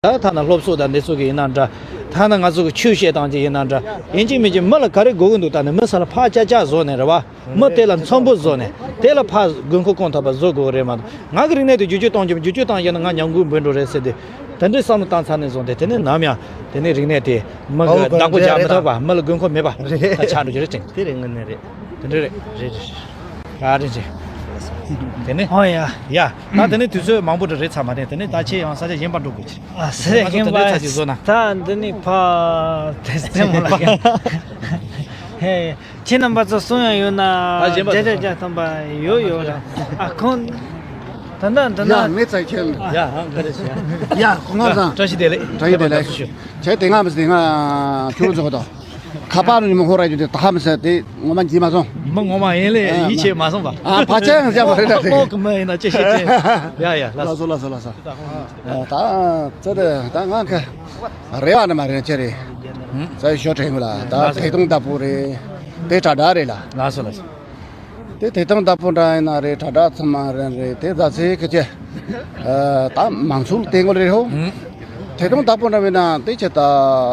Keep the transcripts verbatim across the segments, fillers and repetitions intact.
ད་ཐ་ན་སློབ་གསོ་དང་འདི་ཚོ་གི་ཡིན་ན་འདྲ། ཐ་ན་ང་ཚོ་གི་ཆོས་བཤད་སྟངས་ཀྱི་ཡིན་ན་འདྲ། ཡིན་གཅིག་མིན་གཅིག་མི་ལ་ག་རེ་དགོས་ཀྱི་འདུག་ད་ནི་མི་ས་ལ་ཕར་ཅག་ཅག་བཟོ་ནས་རེད་བ། མི་དེ་ལ་མཚོན་པོ་བཟོ་ནས་དེ་ལ་ཕར་དགོས་མཁོ་སྐོང་ཐུབ་པ་བཟོ་དགོས་རེད་མ་གཏོགས། ང་གི་རིག་གནས་དེ་བསྒྱུར་བཅོས་གཏོང་རྒྱུ། བསྒྱུར་བཅོས་བཏང་ཡོད་ན་ང་ཉམས་རྒུད་འབོད་འགྲོ་རེད་ཟེར་ཏེ། དེ་འདྲའི་བསམ་བློ་བཏང་ཚར་ནས་བཟུང་སྟེ། དེ་ནས་ནམ་ཡང་དེ་ནས་རིག་གནས་དེ་མི་གི་བདག་པོ་རྒྱག་མི་ཐུབ་པ། མི་ལ་དགོས་མཁོ་མེད་པ་ད་ཆགས་འགྲོ་རྒྱུ་རེད་དྲན། དེ་རེད། དངོས་གནས་རེད། དེ་འདྲ་རེད། རེད་རེད། ཨ་རེད་ཅེ། དེ་ནས། ཨོ་ཡ། ཡ། ད་དེ་ནས་དུས་ཚོད་མང་པོ་རེ་རེད་ཚར་མ་རེད། དེ་ནས་ད་ཁྱེད་ཡང་ས་ཆ་གཞན་པར་འགྲོ་དགོས་ཀྱི་རེད། ཨ་ས་ཆ་གཞན་པར་ད་འདི་ནས་ཕ་དེ་སྟེང་མ་ལ་ཧེ། ཁྱེད་རྣམ་པ་ཚོ་གསུང་ཡང་ཡོད་ན། ད་གཞན་པ་བརྒྱ་ཆ་བརྒྱ་ཐམ་པ་ཡོད་ཡོད་ར། ཨ་ཁོང་། ད་ད་ད་ཡ་ན། མི་ཚེ་ཁྱེད། ཡ་ཧང་ག་རེ་ཞིག་ཡ་ཁོང་ཚང་བཀྲ་ཤིས་བདེ་ལེགས། བཀྲ་ཤིས་བདེ་ལེགས། ཁྱེད་དེ་སྔ་མི་དེ་སྔ་ཁྱོད་རྫོགས་དང་། ཁ་པར་ནི་མི་ཧོ་ར་རྒྱུ་དེ་ད་ཧ་མི་ཟེར་དེ་ངོ་མ་འགྱིས་མ་སོང་། མི་ངོ་མ་ཡིན་ལེ། ཡིད་ཆེས་མ་སོང་བ། ཨ་ཕ་ཆེན་ཟེར་བ་རེད་ད་དེ། ལོག་གི་མི་ཡིན་ན་ཅི་ཤེས་ཅན། ཡ་ཡ་ལགས་ལགས་སོ། སོ་ལགས་སོ་ལགས་སོ། ཨ་ད་ཚེ་དེ་ད་ང་ཁ་རེ་བ་ནི་མ་རེད་ཅེ་རེད། ཙའི་ཞོ་དྲན་གི་ལ་ད་ཐད་གཏོང་བདག་པོ་རེད། དེ་དྲ་དྲ་རེད་ལ། ལགས་སོ་ལགས་སོ། དེ་ཐད་གཏོང་བདག་པོ་འདྲ་ཡིན་ན་རེད། དྲ་གྲགས་ཚང་མ་རེད་རེད། དེ་ཟླ་ཚེ་ཁ་ཆེ། ད་མང་ཚོགས་ལ་བརྟེན་དགོས་རེད་ཧོ། ཐད་གཏོང་བདག་པོ་འདྲ་མིན་ན་དེ་ཆེ་ད་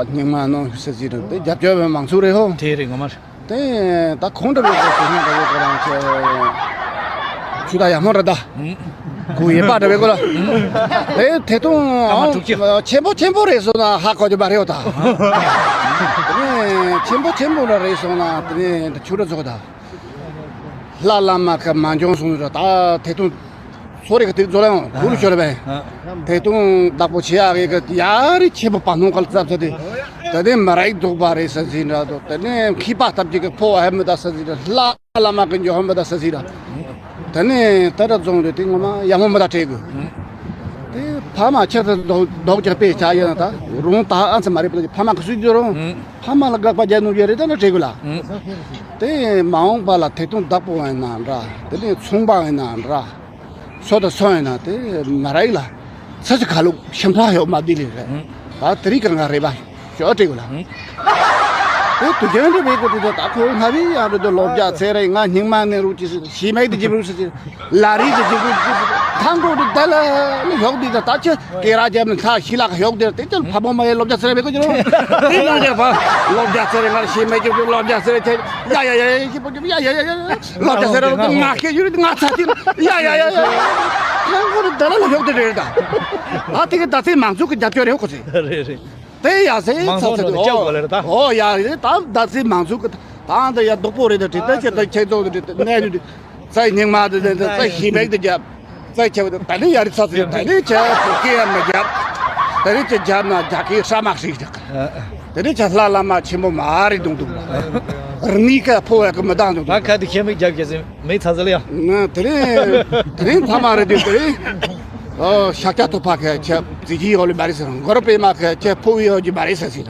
སྙིང་མ་ནོ་ཟེར་ཟིན་རེད། དེ་རྒྱབ་སྐྱོར་བའི་མང་ཚོགས་རེད་ཧོ། དེ་རེད་ངོ་མ་རེད། དེ་ད་ཁོང་འདྲ་བའི་གོ་དེ་སྔ་འདྲ་བའི་གོ་རང་ཆེ། ཆུ་ད་ཡག་མོ་རེད་ད། གུ་ཡེ་པ་འདྲ་བའི་གོ་ལ། དེ་ཐད་གཏོང་ཆེན་པོ་ཆེན་པོ་རེད་སོང་ན་ཧ་གོ་རྒྱུ་མ་རེད་ད། དེ་ཆེན་པོ་ཆེན་པོ་འདྲ་རེད་སོང་ན་དེ་ཆུ་འདྲ་ཚོགས་ད། ལྷ་བླ་མ་གི་མ་འཇོང་སོང་ར་ད་ཐད་གཏོང་། སོ་རེ་གི་དེ་ཛོ་ལ་ཡང་གུ་རུ་ཤོར་བས། ཐད་གཏོང་བདག་པོ་བྱེད་ཡག་གི་ཡ་རི་ཆེ་པོ་པ་ནོ་གལ་ཙབ་ཚ་དེ། དེ་ནས་མ་རིག་འདུག་པ་རེད་ས་ཟིན་ར་དོ། དེ་ནས་མཁས་པ་ཐབས་ཀྱི་གི་ཕོ་བ་ཧ་མི་ད་ས་ཟིན་ར། ལྷ་བླ་མ་གི་འཇོ་ཧ་མི་ད་ས་ཟིན་ར། དེ་ནས་ད་ར་རྫོང་རེད་དེ་ངོ་མ་ཡ་མོ་མི་ད་བྲེ་གི། དེ་ཕ་མ་ཆེ་ད་རྡོག་རྡོག་རྒྱག་པའི་ཆ་ཡོད་ན་ད་རུང་ད་ཨ་ཚ་མ་རེད་པ། ཕ་མ་གི་སུས་འཇོ་རུང་། ཕ་མ་ལ་དགག་པ་རྒྱག་ནུས་ཡོད་རེད་ད་ན་བྲེ་གི་ལ། དེ་མ་འོངས་པ་ལ་ཐད་གཏོང་བདག་པོ་ཡིན་ན་འདྲ། དེ་ནས་ཚོང་པ་ཡིན་ན་འདྲ། སོ་དང་སོ་ཡིན་ན་དེ་མ་ར་ཡིག་ལ་ཚ་ཚ་ཁ་ལུག་ཤམ་ཐག་ཡོད་མ་བདེ་ལེ་རེད། ད་དེ་རིགས་ག་ང་རེད་པ་ཞོ་སྤྲད་དགོས་ལ། དེ་དུ་རྒྱན་དུ་བས་གོ་དུ་ད་ཁོ་ང་བི་ཡང་རེད་དུ་ལོ་བརྒྱ་ཚེ་རེ་ང་སྙིང་མ་ནས་རུ་ཅི་ཞི་མེད་དུ་ཅི་རུ་ཟེར་ཅི་ལ་རིག་དུ་ཅི་རུ་ཅི་ཐང་གོ་དུ་ད་ལ་ནི་ཞོག་དུ་ད་ད་ཆ་སྐེ་རགས་རྒྱབ་ནས་ཁ་ཤི་ལ་ཁ་ཞོག་དུ་དེ་ཅི་ཕ་བོ་མ་ཡེ་ལོ་བརྒྱ་ཚེ་རེ་བས་གོ་ཅི་རུ་དེ་ནང་རྒྱབ་ལོ་བརྒྱ་ཚེ་རེ་ང་ཞི་མེད་ཅི་རུ་ལོ་བརྒྱ་ཚེ་རེ་ཆེ་ཡ་ཡ་ཡ་ཡ་ཞི་པོ་ཅི་ཡ་ཡ་ཡ་ཡ། ལོ་བརྒྱ་ཟེར་ར་ང་ཁེ་ཡུལ་ང་ཚ་ཅིག་ཡ་ཡ་ཡ་ཡ། ཁོ་རེ་ད་ལ་ལ་ཡོག་དེ་རེད་ད། ཨ་དེ་གི་ད་ཚེ་མང་ཚོགས་ཀྱི་རྒྱབ་སྐྱོར་རེད་ཁོ་ཚེ། རེད་རེད། དེ་ཡ་ཟེ་མང་ཚོགས་ཚ་ཚེ་ནང་ནས་སྐྱབས་དགོས་ལེ་རེད་ད། ཨོ་ཡ་རེད་ད་ད་ཚེ་མང་ཚོགས་ཀྱི་ད་ད་ཡ་རྡོག་པོ་རེད་ད་དེ་ད་ཁྱེད་ད་ཁྱེད་ཚོ་དེ་གནས་དུ་ཚ་སྙིང་མ་དེ་ད་ཚ་ཞི་མེད་དེ་རྒྱབ། ཚ་ཁྱེད་ད་ད་ནི་ཡ་རི་ཚ་ཚེ་ད་ནི་ཁྱེད་བོད་སྐད་ཡ་མི་རྒྱབ། ད་ནི་ཁྱེད་རྒྱབ་ན་རྒྱ་སྐད་ཧྲ་མ་ཧྲིག་རྒྱག་དེ་ནས་ཆ་ལྷ་བླ་མ་ཆེན་པོ་མ་རེད་འདུག་འདུག་རྨི་ཁ་ཕོ་བ་གི་མི་དང་འདུག་ད་འདུག་ཁ་དེ་ཁྱེད་མི་རྒྱབ་རྒྱབ་ཟིན་མི་ཚ་ཟ་ལ་ཡ། ང་དེ་རིང་དེ་རིང་ཐ་མ་རེད་འདུག་དེ་རིང་ཨོ་ཤཱཀྱ་ཐུབ་པ་ཁ་ཁྱེད་རྫི་ཇིའི་ཡོ་ལི་མ་རེད་ཟེར། གོ་ར་པད་མ་ཁ་ཁྱེད་ཕོ་བའི་ཡོ་ཇི་མ་རེད་ཟེར་ཟིན།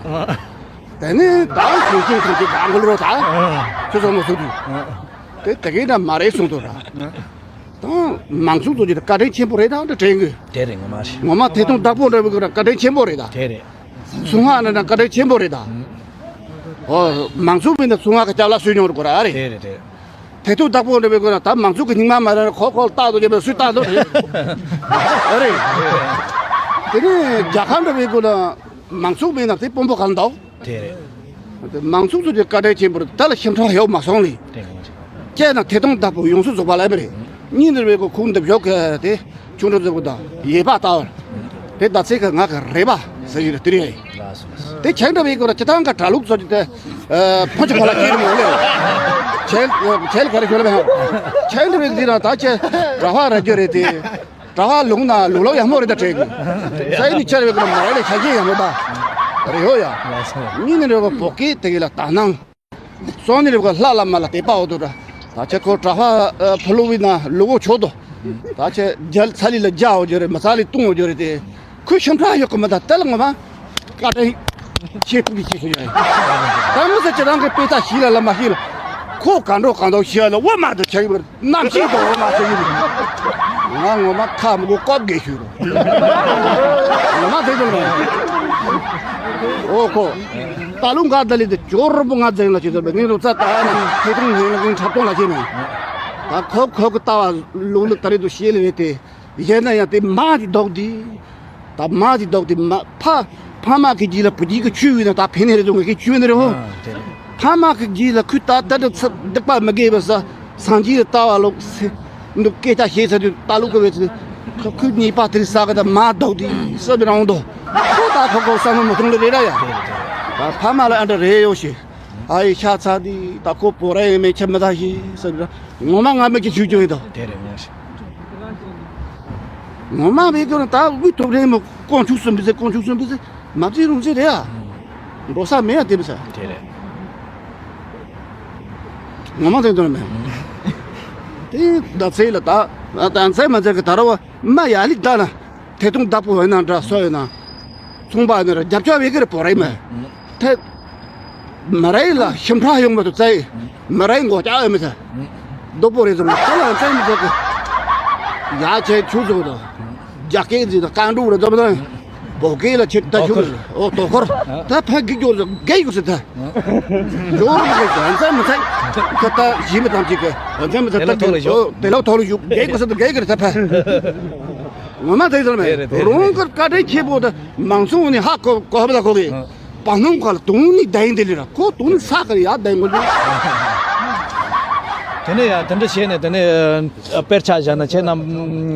དེ་ནས་ད་ཁྱེད་ཁྱེད་ཁྱེད་ཀྱི་གང་གོ་ལོ་ད་ཁྱོད་ཚོ་མ་སུ་དུས་དེ་དེ་གས་ན་མ་རེད་གསུངས་འདུག་ར། ད་མང་ཚོགས་ཚོ་ཀྱི་བཀའ་དྲིན་ཆེན་པོ་རེད་ད་འདྲ་དྲན་གི། དེ་རེད་ངོ་མ་རེད། ངོ་མ་ཐད་གཏོང་བདག་པོ་འདྲ་བའི་ཀྱི་བཀའ་དྲིན་ཆེན་པོ་རེད་ད། དེ་རེད། གསུང་ངག་ནི་ན་བཀའ་དྲིན་ཆེན་པོ་རེད་ད། ཨོ་མང་ཚོགས་མིན་ན་གསུང་ངག་གི་སྐྱབས་ལ་སུས་མྱོང་རུ་གོ་ར་རེད། དེ་རེད་དེ་རེད། ཐད་གཏོང་བདག་པོ་འདྲ་བའི་ཀྱི་ད་མང་ཚོགས་ཀྱི་སྙིང་མ་མ་རེད་ཁོ་ཁོ་ལ་ལྟ་དོ་རྒྱབ་པའི་སུས་ལྟ་དོ་རེད། རེད། དེ་ནས་རྒྱལ་ཁབ་འདྲ་བའི་ཀྱི་ན་མང་ཚོགས་མིན་ན་དེ་དཔོན་པོ་གང་འདུག་དེ་རེད། མང་ཚོགས་ཚོ་གི་བཀའ་དྲིན་ཆེན་པོ་རེད། ད་ལ་ཞིམ་ཕྲ་ཡོག་མ་སོང་ལི། དེ་རེད། ཀྱེ་ན་ཐད་གཏོང་བདག་པོ་ཡོངས་སུ་རྫོགས་པ་ལ་མི་རེད། གཉིས་འདིར་བའི་གོ་ཁུག་འདི་བཞོག་གི་དེ་ཆུང་འགྲོ་ཚོ་གི་དང་ཡེ་པ་ལྟ་བར། དེ་ད་ཚེ་གི་ང་གི་རེ་བ་ཟེར་ཡི་རེད་དེ་རེད། དེ་ཁྱེད་འདྲ་བའི་གོ་ར་སྤྱི་བཏང་གི་གྲྭ་ལུགས་ཚོ་གི་དེ་ཕོ་ཆེ་ཕོ་ལ་ཁྱེད་རེད་མོ་ལེ། ཁྱེད་ཁྱེད་ག་རེ་ཁྱོད་ལ་མེད་ཧ། ཁྱེད་འདྲ་བའི་འདི་ར་ད་ཁྱེད་གྲྭ་པ་ར་རྒྱུ་རེད་དེ། གྲྭ་པ་ལུང་ན་ལུག་ལོག་ཡག་མོ་རེད་ད་དྲན་གི། ས་ཡི་ནི་ཆར་བའི་ཀྱི་ལ་མ་རེད་ལ་ཤ་ཁྱི་ཡག་མོ་ད། རེད་ཡོ་ཡ། གཉིས་ནི་རེད་བ་བོད་སྐད་དེ་གི་ལ་དག་སྣང་། གསུམ་ནི་རེད་བ་ལྷ་བླ་མ་ལ་དད་པ་འོ་དོ་ར། ད་ཆ་ཁོ་གྲྭ་པ་ཕ་ལུ་བི་ན་ལུ་གོ་ཆོ་དོ། ད་ཆ་རྒྱལ་ཚ་ལི་ལ་རྒྱ་འོ་རྒྱུ་རེད། མི་ཚ་ལི་ཏུང་འོ་རྒྱུ་རེད་དེ། ཁོས་ཤམ་ཕྲག་ཡོད་གི་མི་ད་ལྟ་ལ་ངོ་མ། བཀའ་དྲིན་ཆེ་ཐུགས་ཀྱི་ཆེ་ཞུ་ཡ་ཡིན། ད་མི་ཚེ་ཁྱེད་རང་གི་དཔེ་ལྟ་ཞིག་ལ་ལ་མ་ཤེས་ལ། ཁོ་ག་འགྲོ་གང་འདུག་ཤེས་ལ་འོ་མ་དུ་ཆ་ཡིན་པར་རྣམ་ཤེས་དུ་འོ་མ་ཆ་ཡིན། ང་ངོ་མ་ཁ་མི་གོ་ཀོབ་དགེ་ཞུ་རུ། ངོ་མ་དེ་ཚོ་ལ། འོ་ཁོ། ད་ལུ་འགའ་ད་ལི་དུ་ཅོར་པོ་ང་འཛིན་ལ་ཆེ་ཚོ་ངའི་རུ་རྩ་ད་ན་ཁེ་ཐུང་ངེ་ལ་ངའི་འཁྲབ་སྟོང་ལ་ཆེ་མེད། ད་ཁོ་ཁོ་གི་ལྟ་བ་ལུག་ལུག་ད་རེ་དུ་ཤེས་ལ་བས་ཏེ། ཡིན་ན་ཡང་དེ་མ་དེ་ལྡོག་དེ། ད་མ་དེ་བདག་དེ་མ་ཕ་ཕ་མ་གི་རྗེས་ལ་བུ་རྒྱུད་ཀྱི་ཆོས་ཡིན་ན་ད་ཕན་ནི་རེད་དོ། ངས་ཀྱི་ཆོས་ནི་རེད་ཧོ། ཨ་དེ་རེད། ཕ་མ་གི་རྗེས་ལ་ཁུ་ད་ད་ད་ཚ་སྡིག་པ་མི་དགེ་བ་ས་སངས་རྒྱས་ལ་ལྟ་བ་ལོག་སེ་འདུག་སྐད་ཆ་བཤད་ས་དུས་ད་ལུག་གི་བས་ཚེ་ཁུ་ཁུ་གཉིས་པ་དེར་ས་ག་ད་མ་བདག་དེ་ས་བི་རང་དོ། ཁོ་ད་ཁོ་ཁོ་ས་ནོ་མི་ཐུང་ལ་རེད་ར་ཡ། ད་ཕ་མ་ལ་ཨ་འདྲ་རེད་ཡོད་ཤི། ཨ་ཡི་ཤ་ཚ་དེ་ད་ཁོ་བོ་ར་ཡི་མེད་ཁྱབ་མི་ད་ཤི་ས་བི་ར། ངོ་མ་ང་མེད་ཀྱི་ཆུ་ཆུ་ཡིན་དོ། དེ་རེད་ངོ་ཤི། ངོ་མ་བས་ཀྱང་ད་དབུས་ཐོབ་རེད་མོ། དཀོན་མཆོག་གསུམ་པོ་ཟེར། དཀོན་མཆོག་གསུམ་པོ་ཟེར། མ་བརྩི་རུང་བརྩི་རེད་ཨ། འགྲོ་ས་མེད་ཡ་དེ་མི་ཟེར། དེ་རེད། ངོ་མ་དེ་འདོན་མེད། དེ་ད་ཚེ་ལ་ད་ད་ཚེ་མ་ཚེ་གི་ད་ར་བ་མ་ཡ་ལི་ད་ན། ཐེ་ཐུང་བདག་པོ་ཡིན་ན་འདྲ་སོ་ཡིན་ན། ཚོང་པ་ཡིན་ན་རྒྱབ་སྐྱོར་བས་ཀྱི་རེད་བོ་རེད་མེད། ཐེ། མི་རེ་ལ་ཞིམ་ཕྲ་ཡོང་མ་ཐུབ་ཚེ། མི་རེ་མགོ་ལྕག་ཡོད་མི་ཚེ། རྡོ་པོ་རེ་ཟུང་ཁོ་ལ་ཚེ་མི་ཚེ་གི། ཡ་ཆེ་ཆུ་ཟུག་དང་། རྒྱ་སྐད་ཟིག་དང་། རྐང་དྲུག་རེ་འཛོམས་དང་། བོད་སྐད་ལ་ཆེ་ད་ཆུ། ཨོ་དོ་ཁོར། ད་ཕ་གི་སྐྱོར་ཟིག་གེ་ཡུག་སི་ད། ཇོར་མི་ཚེ་ཚེ་མི་ཚེ། ཁ་ད་ཞི་མི་ཐམས་ཅད་གི་ཚེ་མི་ཚེ་ད་གི་དེ་ལོ་ཐོག་ལ་ཞུགས་གེ་ཡུག་སི་ད་གེ་གི་རེ་ད་ཕ། ངོ་མ་དེ་ཚོ་རེད་མེད། རེད་རེད། རོང་དཀར་བཀའ་དྲིན་ཆེ་པོ་དེ་མང་ཚོགས་ནས་ཧ་གོ་གོ་བ་ལ་གོ་གི། ཨ། བ་སྣུམ་ཁ་ལ་དུང་ནི་བསྡད་ཡིན་དེ་ལས་ར་ཁོ་དུང་ནི་ས་ཁ་ལ་ཡར་བསྡད་ཡིན་གོ། དེ་ནས་ཡ་དེ་འདྲ་བྱས་ནས་དེ་ནས་དཔེར་ཆ་བཞག་ན་ཁྱེད་རྣམས་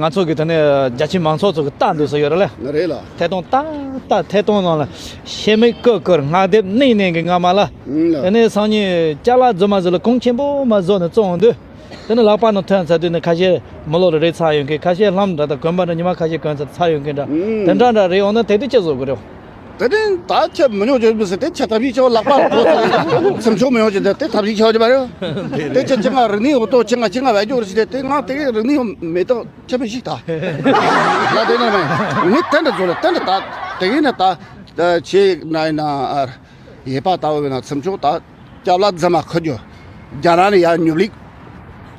ང་ཚོ་གི་དེ་ནས་རྒྱ་ཆེའི་མང་ཚོགས་ཚོ་གི་ལྟ་འདོད་ས་ཡོད་རེད་ལ། རེད་ལ། ཐད་གཏོང་ལྟ་ལྟ་ཐད་གཏོང་ནང་ལ་ཤེལ་མིག་ཀུར་ཀུར་སྔགས་དེབ་གནོན་གནོན་གི་སྔ་མ་ལ། ཨང་ལ། དེ་ནས་སང་ཉིན་ཅ་ལག་རྫུན་མ་ཟིག་ལ་གོང་ཆེན་པོ་མ་བཟོ་ནས་བཙོང་འོང་དུས། དེ་ནི་ལག་པ་ནང་ཐོན་ཚར་དུས་ནི་ཁ་ཤས་མི་ལོ་ལ་རེད་ཚར་ཡོང་མཁན། ཁ་ཤས་ལྷམ་འདྲ་དང་གོན་པ་འདྲ་ཉི་མ་ཁ་ཤས་གོན་ཚར་ཚར་ཡོང་མཁན་འདྲ། ཨང་། དེ་འདྲ་འདྲ་རེད་འོང་ན་དེ་དུས་ཅི་བཟོ་དགོས་རེད། དེ་ནི་ད་ཁྱེད་མི་ཉོ་བྱེད་མི་སྲིད། དེ་ཁྱེད་ཐབས་ཤེས་ཆེ་བ་ལག་པ་ལ་གོ་ཚར་ཚིམ་ཆོག་མི་ཡོང་ཅི། དེ་དེ་ཐབས་ཤེས་ཆེ་བ་ཅི་བ་རེད། དེ་ཁྱེད་ཅི་ང་རིག་གནས་འོ་ཏོ་ཅི་ང་ཅི་ང་བས་ཅོག་རེ་ཞིག་དེ་དེ་ང་དེ་རིག་གནས་མེད་དོ་ཁྱེད་མི་ཤིག་ད། ལ་དེ་ནི་མེད་མི་དེ་འདྲ་བཟོ་ལ་དེ་འདྲ་ད་དེ་ཡིན་ན་ད་ཆེ་ན་ཡིན་ན་ཨ་ཡེ་པ་ལྟ་བུ་ཡིན་ན་ཚིམ་ཆོག་ད། སྐྱབས་ལ་རྫུན་མ་ཁུ་རྒྱུ། རྒྱ་ནག་ནས་ཡར་ཉོབ་ལིག་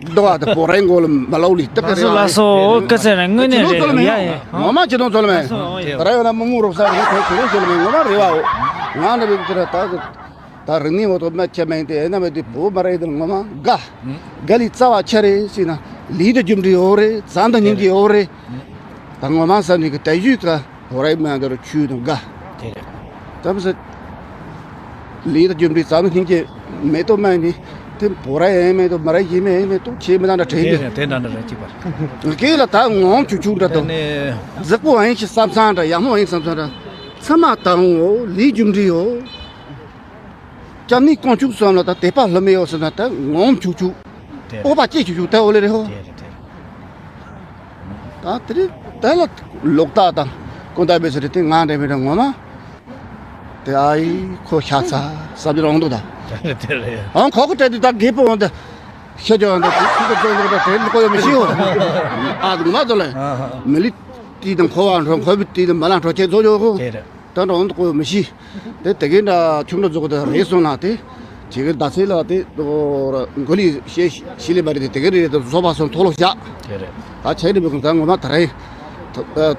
རྡོ་བ་དེ་བོ་རའི་མགོ་ལ་མ་ལོག་ལི་ཏི་ཀ་ལགས་སོ་ཟེར་ལགས་སོ། ཨོ་ཀི་ཟེར་ནས་དངོས་གནས་རེད་ཡ་ཡ། ངོ་མ་ཅི་དང་ཚོ་ལ་མེད། ལགས་སོ། ད་ར་ཡོད་ན་མི་མང་རོབ་ས་རེད། ཁོ་ཁོ་རང་ཚོ་ལ་མེད། ངོ་མ་རེད་བའོ། ང་ནི་བི་ཏི་ར་ད་ད་རིག་གནས་འོ་ཐོག་མ་ཁྱེད་མེད་དེ་ཨེ་ན་མེད་དེ་བོ་མ་རེད་དེ་ངོ་མ་དགའ། དགའ་ལི་རྩ་བ་ཆེ་རེད་ཟེར་ན་ལི་དེ་རྒྱུ་འབྲས་འོ་རེད། བཟང་དང་སྙིང་རྗེ་འོ་རེད། ད་ངོ་མ་ས་ནི་གི་དེ་ཞུས་ཀ་བོ་རའི་མ་འདི་རུ་ཆུ་དང་དགའ། དེ་རེད། ད་མི་ཟེར། ལས་དང་རྒྱུ་འབྲས་ཙམ་སྙིང་རྗེ་མེད་དོ་མ་ནི། དེ་བོ་ར་ཡེ་མེད་དོ་མ་ར་ཡེ་མེད་ཡེ་མེད་དོ་ཆེ་མི་དང་འདྲ་དྲན་གི། དེ་རེད། དེ་འདྲ་འདྲ་རེད་གཅིག་པ། སྐད་ལ་ད་ངོམ་ཆུ་ཆུ་འདྲ་དང་། དེ་ནས་རྫིག་པོ་ཡིན་ཞིག་བསམ་ཚང་འདྲ། ཡག་མོ་ཡིན་བསམ་ཚང་འདྲ། ཚང་མ་དང་འོ་ལས་རྒྱུ་འབྲས་འོ། སྐྱབས་གནས་དཀོན་མཆོག་གསུམ་ལ་ད་དད་པ་ལྷོད་མེད་ཡོད་ཟེར་ན་ད་ངོམ་ཆུ་ཆུ། དེ་རེད། ཨོ་པ་ཅེ་ཆུ་ཆུ་ད་འོ་ལེ་རེད་ཧོ། དེ་རེད་དེ་རེད། ད་དེ་རིང་དེ་ལ་ལོག་ལྟ་དང་ཀུན་ད་བེ་སི་རེ་དེ་ང་འདྲ་མི་འདྲ་ངོ་མ། དེ་ཨ་ཡི་ཁོ་ཤ་ཚ་བསམ་རྒྱུ་རང་འདུག་ད། དེ་རེད་དེ་རེད། ཨང་ཁོ་ཁོ་དྲན་དུས་ད་རྒད་པོ་འོང་དེ་ཤ་རྒྱག་འདི་དེ་ཁོ་ཁོ་ཚོ་འདུག་ད་དྲན་འདུག་གོ་ཡོད་མི་ཤེས་འོ། ཨ་ང་ཚོ་ལ་མི་ལི་དེ་དང་ཁོ་བ་འགྲོ་ཁོ་བི་དེ་དང་མ་ལ་འགྲོ་ཁྱེད་ཚོ་ཡོད་ཧོ། དེ་རེད། ད་འགྲོ་འོང་དུ་གོ་ཡོད་མི་ཤེས། དེ་དེ་གའི་འདྲ་ཁྱུང་འདྲ་རྫོགས་དེ་རེད་སོང་ན་དེ། ཇི་གི་ཟླ་ཚེས་ལ་དེ་མགོ་ལི་ཤེས་ཤི་ལི་མ་རེད་དེ་དེ་གའི་རེད་དེ་བཟོ་བ་སོང་ཐོག་ལོ་བཞག་དེ་རེད། ད་ཆེ་རི་མི་ཀུན་ད་ངོ་མ་ད་རེད།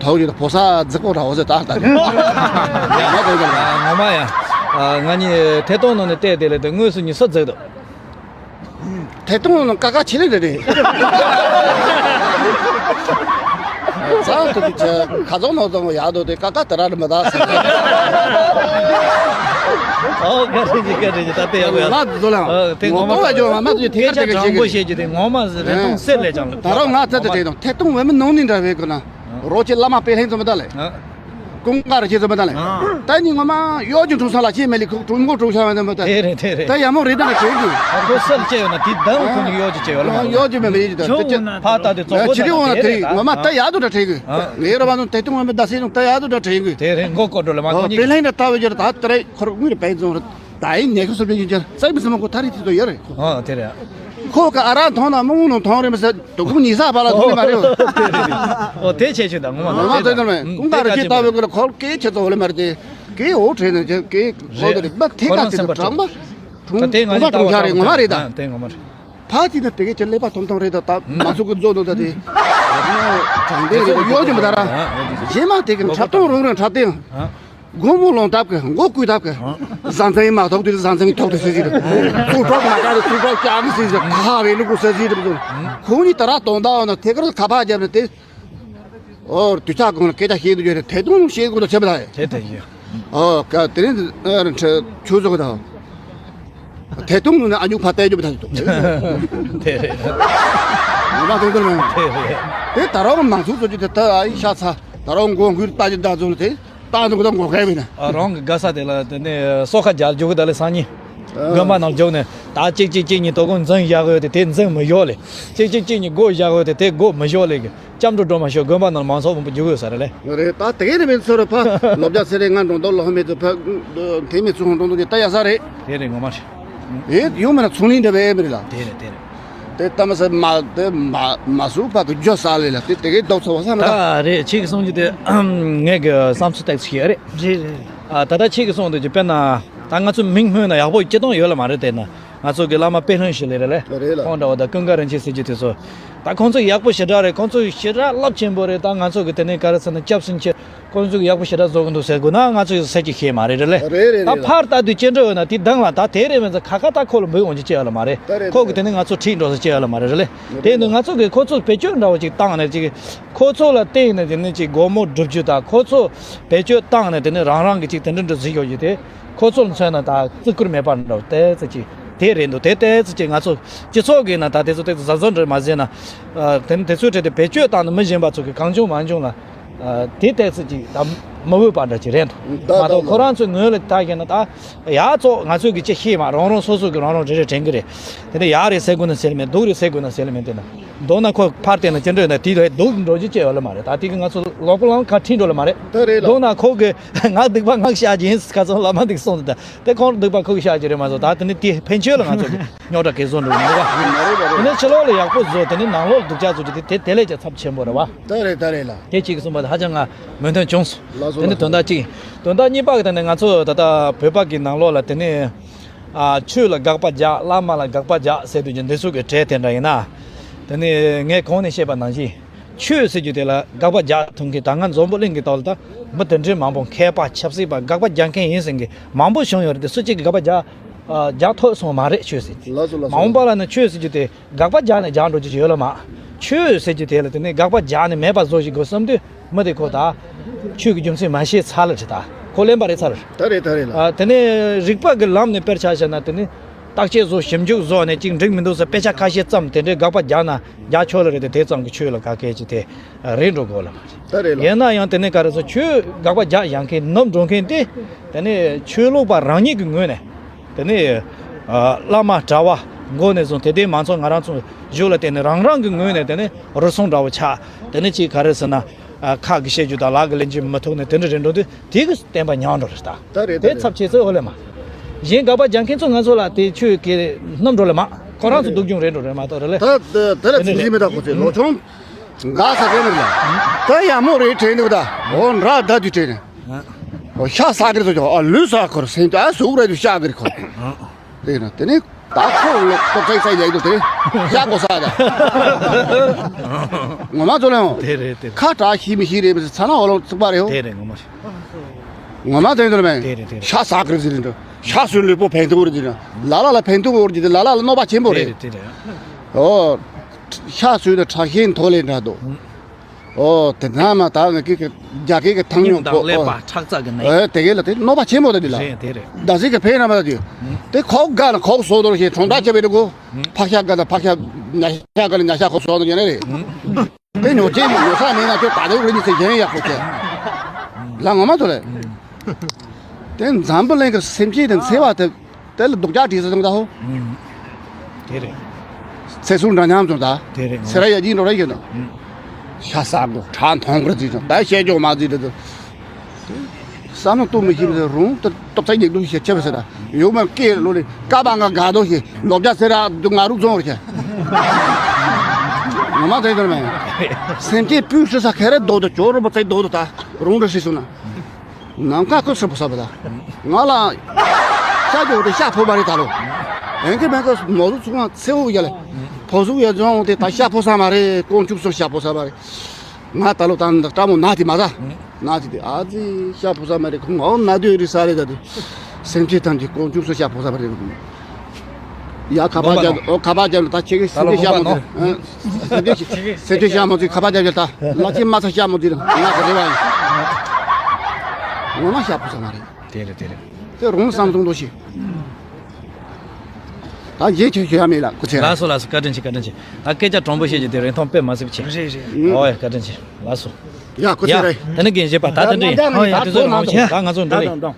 ཐོག་ཡོད་ཕོ་ས་རྫིག་པོ་ར་བོ་ཟེར་ད་ད་རེད། ཡ་ཡ་ངོ་མ་ཡ། ང་གཉིས་ཐད་གཏོང་ནང་ནས་བལྟས་དེ་ལས་དེ་དངོས་སུ་ཉི་ས་རྫིག་འདུག་ཐད་གཏོང་ནང་ཀ་ཁ་ཆེ་ལེ་རེད་རེད། ཚང་དུ་དུ་ཆ་ཁ་ཚང་ནང་ཚང་ཡག་དོ་དེ་ཀ་ཀ་དེ་ར་རེད་མ་ད་ཟེར། ཨོ་ག་རེ་ཅི་ག་རེ་ཅི་ད་དེ་ཡག་ཡག་ང་ཚོ་ལ་ཨོ་དེ་ངོ་མ་ངོ་མ་ཡོད་མ་དེ་ཐད་ཀར་དེ་ག་ཅིག་གི་ངོ་མ་ཟེར་རེད་དང་སེ་ལེ་ཅང་ལ་ད་རོ་ང་ཚ་དེ་དྲན་དང་ཐད་གཏོང་བས་མི་ནང་ནས་འདྲ་བས་གོ་ན་རོ་ཅེ་བླ་མ་དཔེ་ལྷན་ཚོ་མི་ད་ལེ་ཀུན་དགའ་རེ་ཅེ་ཚོ་མི་ད་ལེ་ད་ནི་ངོ་མ་གཡོ་ཅུང་ཁྲུང་ས་ལ་ཅེ་མེ་ལི་ཁུག་ཀྲུང་མགོ་ཀྲུང་ཤ་བ་ནི་མི་ད་དེ་རེད་དེ་རེད་ད་ཡ་མོ་རེད་ད་ལེ་དྲན་གི་ཁོ་སེ་ལ་ཅེ་ཡོད་ན་དེ་ད་ཁོ་ནི་གཡོ་ཅེ་ཅེ་ཡོད་ལ་མ་གཡོ་ཅེ་མེ་མེ་ཡི་ད་ཕ་ད་དེ་ཙོག་པོ་ད་དེ་རེད་ད་ངོ་མ་ད་ཡ་དུ་ད་དྲན་གི་ངེ་ར་བ་ནི་དེ་ཏུང་བ་མི་ད་སེ་ནང་ད་ཡ་དུ་ད་དྲན་གི་དེ་རེད་མགོ་ཀོ་ཀྲོ་ལ་མ་ཐོ་ནི་དཔེ་ལྷན་ད་ལྟ་བའི་རྒྱུ་ད་ད་རེད་ཁོར་དངུལ་རེ་པའི་རྫོང་རེད། ད་ཡིན་ཉེ་ཁུ་སོ་བྱིན་ཅན་རྩ་མི་སྲིད་མ་ཁོ་ཐ་རི་ཐི་ཏོ་ཡོད་རེད། ཨོ་དེ་རེད། ཁོ་ག་ཨ་རང་མཐོང་ན་མི་འུ་ནང་མཐོང་རེད་མི་ཟེར་དུ་ཁུ་ཉི་ས་བ་ལ་ཐུག་ནི་མ་རེད། ཨོ་དེ་བྱས་ཆོད་ད་ངོ་མ་ངོ་མ་དེ་ཀ་ཅི་མེད་ཀུན་དགའ་རེ་ཅི་ལྟ་བའི་ཀུན་ལ་ཁོ་སྐད་ཆེ་ཚོ་ལེ་མ་རེད་དེ་སྐད་འོ་བྲེས་ནས་ཀྱི་སྐད་ཁོ་དེ་རེད་མ་ཐེ་ཀ་ཅི་ཏུ་དྲང་མ་དྲུང་ད་དེ་ང་ཁོ་ད་ཅི་དྲུང་ཤ་རེད་ངོ་མ་རེད་ད། དེ་ངོ་མ་རེད། ཕ་དེ་ནི་དེ་གའི་ཅི་ཀླད་པ་ཐོམ་ཐོམ་རེད་ད་ད་མ་སུ་གི་རྫོགས་འདུག་ད་དེ། དྲང་དེ་རེད་ཡོད་ཀྱི་མི་ད་ར། གཞན་མ་དེ་གི་འཁྲབ་སྟོང་རུང་རུང་འཁྲབ་སྟེ། སྒོ་མོ་ལོང་ཐབས་ཀྱི་མགོ་བསྐུས་ཐབས་ཀྱི། བཟང་ཚང་ཡིན་མ་ཐོག་དུས་བཟང་ཚང་ཐོག་ཏུ་སྲིད་ཟིག་རེད། ཚུར་གྲོགས་མ་དཀར་ཚུར་གྲོགས་ཀྱང་སྲིད་ཟིག་ཁ་བའི་ལུག་གུ་སྲིད་ཟིག་རེད། ཁོང་གཉིས་ད་ར་དོན་དག་ཡོད་ན་ཐད་ཀར་ཁ་པར་བརྒྱབ་ནས་དེ། ཨོ་དུས་ཚོད་གང་ལ་སྐད་ཆ་བཤད་དུས་ཡོད་རེད། ཐད་གཏོང་བཤད་དགོས་དང་བྱེད་པ་དང་། དེ་དེ་ཡིན། ཨོ་ཀ་དེ་རིང་ཆུ་བཟོ་གི་དང་། ཐད་གཏོང་ནང་ཨ་ཉུག་ཕ་བལྟས་རྒྱུ་མི་ཐག་ཆོད། དེ་རེད། ངོ་མ་དོན་དུ་མེད། དེ་རེད། དེ་ད་རུང་མང་ཚོགས་ཚོ་ཅི་དེ་ད་ཨ་ཡི་ཤ་ཚ་ད་རུང་མགོ་འགུལ་ལྟ་ཅི་ད་ཚོ་དེ་ལྟ་འདུག་ད་མགོ་སྐད་མིན་ན། ཨ་རང་གི་དགའ་ས་དེ་ལ་དེ་ནས་སོ་ཁ་རྒྱག་རྒྱུ་གི་ད་ལས་སང་ཉིན། དགོན་པ་ནང་འཇོག་ནས་ད་གཅིག་གཅིག་གཅིག་གཉིས་དོ་དགོང་འཛིན་བཞག་ཡོད་དེ་དེ་འཛིན་མི་ཡོད་ལེ། གཅིག་གཅིག་གཅིག་གཉིས་སྒོ་བཞག་ཡོད་དེ་དེ་སྒོ་མི་བཞག་ལེ་གི། སྐྱབས་འགྲོ་སྒྲོལ་མ་ཤོག་དགོན་པ་ནང་མང་ཚོགས་མང་པོ་འཇུག་ཡོད་ས་རེད་ལེ། རེད། ད་དེ་གའི་རེད་མིན་ཚོ་རེད་ཕ། ལོ་བརྒྱ་ཚེ་རེ་ང་འགྲོ་འདོགས་ལོ་ཧ་མེད་ཚོ་ཕ། དེ་མི་ཚོ་ཧོང་འགྲོ་འདོགས་ཀྱི་ལྟ་ཡ་ས་རེད། དེ་རེད་ངོ་མ་རེད། ཨེ་ཡོང་མེད་ན་ཚུང་ལིང་འདྲ་བའི་མི་རེད་ལ། དེ་རེད་དེ་རེད། དེ་ལྟ་མ་ཟེར་མ་དེ་མ་མ་སུ་ཕ་གི་ཇོ་ས་ལེ་ལ་དེ་དེ་གའི་ལྡོག་ཚོ་བ་ས་མ་ད། ད་རེད་ཁྱེད་ཀྱི་གསུང་རྒྱུ་དེ་ངས་གི་བསམ་ཚུལ་ཏེག་ཚིག་ཡོད་རེད། རེད་རེད། ཨ་ད་ལྟ་ཁྱེད་ཀྱི་གསུང་དེ་ཅི་དཔེར་ན་ད་ང་ཚོ་མིང་སྨོས་ན་ཡག་པོ་སྤྱི་སྟངས་ཡོད་ལ་མ་རེད་དེ་ན། ང་ཚོ་གི་བླ་མ་དཔེ་ལྷུན་ཞིག་ལས་རེད་ལེ། རེད་ལ། ཁོང་འདྲ་བ་དང་ཀུན་དགའ་རིན་ཆེན་ཟེར་རྒྱུ་དེ་ཚོ། ད་ཁོང་ཚོ་ཡག་པོ་ཞེ་དྲག་རེད། ཁོང་ཚོ་ཞེ་དྲག་རླབས་ཆེན་པོ་རེད། ད་ང་ཚོ་གི་དེ་ནས་ག་རེ་ཟེར་ན་སྐྱབས་སུ་མཆི། ཁོང་ཚོ་གི་ཡག་པོ་ཞེ་དྲག་བཟོ་གི་འདུག་ཟེར་དགོས་ན་ང་ཚོ་ཡི་ཟེར་གྱི་ཤེས་མ་རེད་རེད་ལེ། རེད་རེད་ད་རེད་ལ། ཕར་ལྟ་དུས་ཅི་འདྲ་ཡོད་ན་དེ་གདང་ལ་ད་དེ་རེད་མིན་ཚ་ཁ་ཁ་ད་ཁོ་ལ་འབུད་འོང་རྒྱུ་ཅི་ཡོད་ལ་མ་རེད། ད་རེད་ཁོ་གི་དེ་ནས་ང་ཚོ་ཁྲིད་འགྲོ་ས་ཅི་ཡོད་ལ་མ་རེད་རེད་ལེ། དེ་ནི་ང་ཚོ་གི་ཁོ་ཚོ་བེད་སྤྱོད་འདྲ་བོ་ཅིག་བཏང་ནས་ཅིག་ཁོ་ཚོ་ལ་བརྟེན་ནས་དེ་ནས་ཅིག་སྒོ་མོ་སྒྲུབ་རྒྱུ་དང་ཁོ་ཚོ་བེད་སྤྱོད་བཏང་ནས་དེ་ནས་རང་རང་གི་ཅིག་དེ་འདྲ་འདྲ་གཟིགས་ཡོད་རྒྱུ་དེ། ཁོ་ཚོར་མཚོན་ན་ད་བརྩི་བཀུར་མེད་པ་འདྲ་བོ་ཏོག་ཙམ་ཅིག་དེ་རེད་འདུག་དེ་ཏོག་ཙམ་ཅིག་ང་ཚོ་སྤྱི་ཚོགས་ཀྱི་ནང་ད་དེ་ཚོ་ཏོག་ཙམ་གཟབ་གཟབ་འདྲ་མ་བྱས་ན། ཨ་དེ་ནི་དེ་ཚོའི་གྲས་དེ་བེད་སྤྱོད་བཏང་ནས་མི་གཞན་པ་ཚོ་གི་གང་བྱུང་མང་བྱུང་ལ་ཨ་དེ་ཏོག་ཙམ་ཅིག་ད་མི་འོས་པ་འདྲ་ཅིག་རེད་འདུག་ད་མ་གཏོགས་ད་ཁོ་རང་ཚོའི་ངོས་ལ་ད་བཤད་ན་ད་ཡག་ཚོགས་ང་ཚོས་གི་ཅི་ཤེས་མ་རང་རང་སོ་སོ་གི་རང་རང་རེ་རེ་དྲན་གི་རེད། དེ་ནས་ཡག་རེད་ཟེར་དགོས་ན་ཟེར་ལ་མེད། སྡུག་རེད་ཟེར་དགོས་ན་ཟེར་ལ་མེད། དེ་ན་མདོར་ན་ཁོ་ཕར་བལྟས་ན་ཅི་འདྲ་ཡོད་ན་དེ་ལ་སྡུག་འགྲོ་རྒྱུ་ཅི་ཡོད་ལ་མ་རེད། ད་དེ་གི་ང་ཚོ་ལོག་པ་ལང་ཁ་ཁྲིད་འགྲོ་ལ་མ་རེད། ད་རེད་ལ། མདོར་ན་ཁོ་གི་ང་སྡིག་པ་ང་བཤགས་ཀྱི་ཡིན་ཁ་སང་བླ་མ་འདི་གསུངས་འདུག་དེ་ཁོང་སྡིག་པ་ཁོ་གི་བཤགས་ཀྱི་རེད་མ་གཏོགས་ད་དེ་ནི་དེ་ཕན་ཆོད་ལ་ང་ཚོ་གི་རྙོག་དྲ་གས་བཟོ་འགྲོ་གི་མི་འདུག་ག་དེ་ནས་ཕྱི་ལོགས་ལ་ཡག་པོ་བཟོ། དེ་ནས་ནང་ལོགས་ལ་སྡུག་ཅག་བཟོ་རྒྱུ་དེ་དེ་དེ་ལས་ཀྱང་ཚབས་ཆེན་པོ་རེད་བ། ད་རེད་ད་རེད་ལ། དེ་གཅིག་གསུངས་པ་དེ་ཧ་ཅང་ང་མོས་མཐུན་བྱུང་སོང་། ལགས་སོ་དེ་ནས་ལགས་དོན་དག་གཅིག་དོན་དག་གཉིས་པ་གི་དེ་ནས་ང་ཚོ་ད་ལྟ་བོད་པ་གི་ནང་ལོགས་ལ་དེ་ནས་ཨ་ཆོས་ལ་དགག་པ་རྒྱག་བླ་མ་ལ་དགག་པ་རྒྱག་ཟེར་དུས་ཀྱི་འདི་ཚོ་གི་གྲས་དེ་འདྲ་ཡིན་ན། དེ་ནས་ངས་གོང་ནས་བཤད་པ་ནང་བཞིན། ཆོས་ཟེར་རྒྱུ་དེ་ལ་དགག་པ་རྒྱག་ཐུབ་མཁན་ད་ང་འཛམ་བུ་གླིང་གི་ཐོག་ལ་ད་མི་དེ་འདྲའི་མང་པོ་མཁས་པ་ཆབ་སྲིད་པ་དགག་པ་རྒྱག་མཁན་ཡིན་ཟེར་མཁན་མང་པོ་བྱུང་ཡོད་རེད་དེ་སུ་གཅིག་གིས་དགག་པ་རྒྱག་ཨ་རྒྱག་ཐུབ་སོང་མ་རེད་ཆོས་ཟེར་དེ། ལགས་སོ་ལགས་སོ། མ་འོངས་པ་ལ་ནི་ཆོས་ཟེར་རྒྱུ་དེ་དགག་པ་རྒྱག་ནས་རྒྱག་འགྲོ་རྒྱུ་ཅིག་ཡོད་ལ་མ། ཆོས་ཟེར་རྒྱུ་དེ་ལ་དེ་ནས་དགག་པ་རྒྱག་ནས་མེད་པ་བཟོ་ཞིག་དགོས་བསམ་དུས་མི་དེ་ཁོ་ད་ཆོས་ཀྱི་རྒྱུ་མཚན་མ་ཤེས་ཚར་ལ་ཁྲི་ད་ཁོ་གླེན་པ་རེད་ཚར། ད་རེད་ད་རེད་ལ། ཨ་དེ་ནས་རིག་པ་གི་ལམ་ནས་དཔེར་ཆ་བཞག་ན་དེ་ནས་བརྟག་དཔྱད་བཟོ་ཞིབ་འཇུག་བཟོ་ནས་ཅིག་འགྲིག་མི་འདུག་ཟེར་དཔེ་ཆ་ཁ་ཤས་ཙམ་དེ་འདྲའི་དགག་པ་རྒྱག་ན་རྒྱག་ཆོག་ལ་རེད་དེ་དེ་ཙམ་གྱི་ཆོས་ལ་ག་གལ་ཅིག་དེ་རེད་འགྲོ་དགོས་ལ། ད་རེད་ལ། ཡིན་ན་ཡང་དེ་ནས་ག་རེ་ཟེར་ཆོས་དགག་པ་རྒྱག་ཡང་མཁན་ནུབ་འགྲོ་མཁན་དེ་དེ་ནས་ཆོས་ལུགས་པ་རང་ཉིད་ཀྱི་ངོས་ནས་དེ་ནས་ཨ་བླ་མ་གྲྭ་བ་མགོ་ནས་བཟུང་དེ་དེ་མང་ཚོགས་ང་རང་ཚོ་བཞུགས་ལ་བརྟེན་ནས་རང་རང་གི་ངོས་ནས་དེ་ནས་རུལ་སུངས་འདྲ་བོ་ཆགས་དེ་ནས་ཅིག་ག་རེ་ཟེར་ན་ཨ་ཁ་གི་བཤད་རྒྱུ་དང་ལག་གི་ལེན་རྒྱུ་མི་ཐུབ་ནས་དེ་འདྲ་རེད་འགྲོ་དུས། དེ་གི་བསྟན་པ་ཉམས་འགྲོ་རེད་ད། ད་རེད་ད་དེ་རེད། ཚབས་ཆེ་ཚོད་ཨོ་ལེ་མ། གཞན་དགག་པ་རྒྱག་མཁན་ཚོ་ང་ཚོ་ལ་དེ་ཆོས་ཀྱི་སྣུམ་འགྲོ་ལེ་མ། ཁོ་རང་ཚོ་སྡུག་གྱོང་རེད་འགྲོ་རེད་མ་གཏོགས་རེད་ལེ། ད་ད་ད་ལ་ཚིག་ཟིན་མི་ད་ཁོ་ཚོས་ལོ་ཆུང་། འགག་ས་དེ་མེད་ལ། ད་ཡག་མོ་རེད་དྲན་འདུག་ད། འོ་འདྲ་ད་དུས་དྲན། འོ་ཤ་ཟ་གི་རེད་ཚོ་ཨ་ལུས་ཟ་ཁོར་སེམས་ད་ཟུག་རེད་དུ་ཤ་གི་རེད་ཁོ། དེ་ན་དེ་ནི་ད་ཁོ་ལོ་ཏོག་ཙག་ཙག་ཡག་འདུག་དེ་ཤ་གོ་ས་ད། ངོ་མ་ཚོ་ལ་ཡང་། དེ་རེད་དེ་རེད། ཁ་གྲག་ཤི་མི་ཤི་རེད་མི་ཚ་ན་འོ་ལོ་ཚུགས་པ་རེད་ཧོ། དེ་རེད་ངོ་མ་རེད། ངོ་མ་དེ་འདྲ་མེད། དེ་རེད་དེ་རེད། ཤ་ཟ་གི་རེད་ཟེར་རེད་འདྲ། ཤ་ཟོས་ལུས་པོ་ཕན་ཐོགས་རེད་ཟེར་ན། ལ་ལ་ལ་ཕན་ཐོགས་འོར་གྱི་དེ་ལ་ལ་ལ་གནོད་པ་ཆེན་པོ་དེ་རེད། རེད་དེ་རེད། ཨོ། ཤ་ཟོས་ན་ཁྲག་ཤེད་མཐོ་ལེ་འདྲ་འདུག་ཨོ་དེ་ན་མ་ད་ང་གི་གི་རྒྱ་སྐད་ཀྱི་ཐང་སྙོམས་པོ་སྙིང་དང་ཀླད་པ་ཁྲག་རྩ་གི་ནད། ཨེ་དེ་གས་ལ་དེ་གནོད་པ་ཆེན་པོ་དེ་འདི་ལ། རེད་དེ་རེད། ད་ཟིག་གི་ཕན་ན་མ་ད་དེ། དེ་ཁོག་དགའ་ན་ཁོག་སོ་དོར་ཞེས་གྲོང་རྡལ་ཆེ་བའི་འདུག་ཕག་ཤ་དགའ་ན་ཕག་ཤ་ཉ་ཤ་དགའ་ན་ཉ་ཤ་ཁོག་སོ་དོར་ཡོད་ནི་རེད། དེ་ཉོ་ཆེན་ཉོ་ས་མེད་ན་ཁྱོད་ད་དེ་རིན་ཆེ་གཞན་ཡག་པོ་བྱས། ལ་ངོ་མ་ཐོ་རེད། དེ་འཛམ་བུ་གླིང་གི་སེམས་ཅན་དེ་འཚེ་བ་དེ་དེ་ལ་སྡུག་ཅག་བྲིས་སོ་ཙང་ད་ཧོ། དེ་རེད། ཚེ་སྲོག་འདྲ་མཉམ་ཙང་ད། དེ་རེད་ངོ་མ། ཚེ་ར་ཡ་ཅིག་འགྲོ་ར་ཡོད་ན། ཤ་ཟ་དགོས་ཁྲག་འཐུང་དགོས་ཟེར་ཙང་ད་བཤད་ཆོག་མ་ཟེར་དེ། བསམ་བློ་གཏོང་མི་ཤེས་པ་རུང་དུ་སྟོབས་ཆགས་ཉེས་རྡུང་ཞེས་བྱེད་པ་ཟེར་ན་ཡོད་མ་སྐད་ལོ་ལེ་ཀ་པ་ང་དགའ་དོ་ཞེས་ལོ་བརྒྱ་ཟེར་ར་འདུག་ང་རུ་རྫོང་བར་ཁྱེར། ངོ་མ་དེ་ལྟར་མེད། སེམས་ཅན་སྤུན་སྲི་ས་ཁེ་རེ་རྡོ་དུ་ཅོ་རུ་པ་ཚེ་རྡོ་དུ་ད་རུང་རུ་སྲི་སོང་ན། ནམ་མཁའ་ཁོ་སྲི་པོ་ས་པ་ད། ང་ལ་ཤ་རྒྱོ་དེ་ཤ་ཕོ་བ་རེ་ད་ལོ། ཨེན་ཁེ་མེན་ཁོ་མོ་རུ་ཚུགས་ང་ཚེ་འུ་ཡ་ལེ། ཕོ་སུ་ཡ་རྫོང་དེ་ད་ཤ་ཕོ་ས་མ་རེད་ཀོང་ཆུབ་སོ་ཤ་ཕོ་ས་མ་རེད། ང་ད་ལོ་ད་ནི་སྤྲ་མོ་ན་དེ་མ་ཟ། ན་དེ་དེ་ཨ་ཙི་ཤ་ཕོ་ས་མ་རེད་ཁོང་ཨོ་ན་དུས་རི་ས་རེད་ད་དེ། སེམས་ཅན་ཐམས་ཅད་ཀོང་ཆུབ་སོ་ཤ་ཕོ་ས་མ་རེད། ཡ་ཁ་པར་རྒྱབ། ཨོ་ཁ་པར་རྒྱབ་ལ་ད་ཁྱེད་ཀྱི་སེ་འབྲས་ཤ་མོ་ཟེར། སེ་འབྲས་སེ་འབྲས་ཤ་མོ་ཟེར། ཁ་པར་རྒྱབ་ལ་ད་ལ་ཅི་མ་ཚ་ཤ་མོ་ཟེར། ང་ག་རེ་བ་ཡིན། ངོ་མ་ཤ་བུ་ས་མ་རེད། དེ་རེད་དེ་རེད། དེ་རུང་བསམ་བཟུང་འདུག་ཤི། ད་རྗེས་ཁྱོད་ཞུ་ཡ་མེད་ལ་སྐུ་ཚེ། ལགས་སོ་ལགས་སོ། བཀའ་དྲིན་ཆེ་བཀའ་དྲིན་ཆེ། ད་སྐད་ཆ་དྲང་པོ་བཤད་རྒྱུ་དེ་རིན་ཐང་དཔེ་མ་སྲིད་པ་ཆེ། རེད་རེད། ཨོ་ཡ་བཀའ་དྲིན་ཆེ། ལགས་སོ། ཡ་སྐུ་ཚེ་རེད། ད་ནི་རྒན་བཞེས་པ་ད་དེ་འདྲ་ཡིན། ཨོ་ཡ་དེ་ཚོ་ནང་ཆེ། ད་ང་ཚོ་འདྲ་རེད།